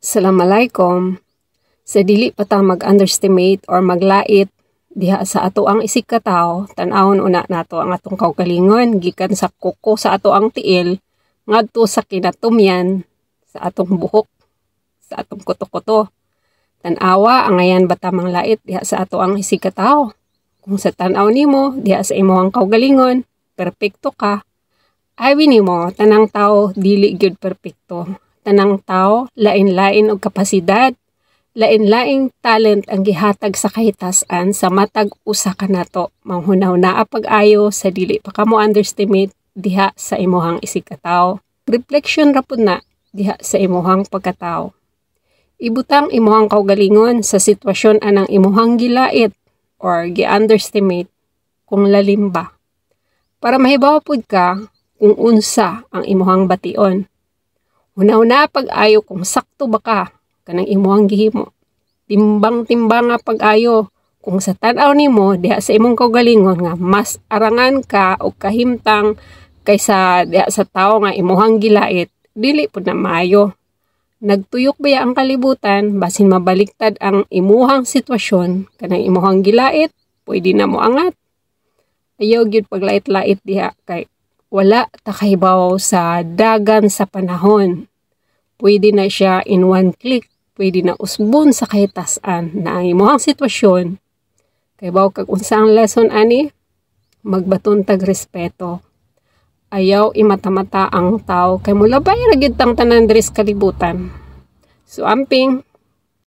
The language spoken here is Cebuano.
Assalamualaikum. Sa dili pa ta mag-underestimate or maglait diha sa atoang isig katawo, tan-awon una nato ang atong kaugalingon gikan sa kuko sa atoang tiil ngadto sa kinatumyan sa atong buhok, sa atong kuto-kuto. Tan-awa, angayan ba ta manglait diha sa atoang isig katawo? Kung sa tan-aw nimo diha sa imong kaugalingon, perpekto ka, abi nimo, tanang tao dili gyud perpekto. Tanang tao lain-lain og kapasidad, lain-laing talent ang gihatag sa kahitasan sa matag usa kanato. Manghuna-hunaa pag-ayo sa dili pa ka mo underestimate diha sa imuhang isig katawo. Reflection ra pud na diha sa imuhang pagkatawo. Ibutang imuhang kaugalingon sa sitwasyon anang imuhang gilait or gi-underestimate, kung lalim ba. Para mahibaw pud ka kung unsa ang imuhang bation. Huna-huna pag-ayo kung sakto ba ka kanang imuhang gihimo. Timbang-timbanga pag-ayo kung sa tan-aw nimo diha sa imong kaugalingon nga mas arangan ka og kahimtang kaysa diha sa tawo nga imuhang gilait, dili pud na maayo. Nagtuyok baya ang kalibutan, basin mabaliktad ang imuhang sitwasyon, kanang imuhang gilait, pwede na moangat. Ayaw gyud paglait-lait diha kay wala ta kahibaw sa dagan sa panahon. Pwede na siya in one click, pwede na usbon sa kahitasan na ang imuhang sitwasyon. Kahibaw kag unsa ang lesson ani? Magbaton tag respeto. Ayaw imata-mata ang tao kay mulabay ra gyud tang tanan diri sa kalibutan. So amping.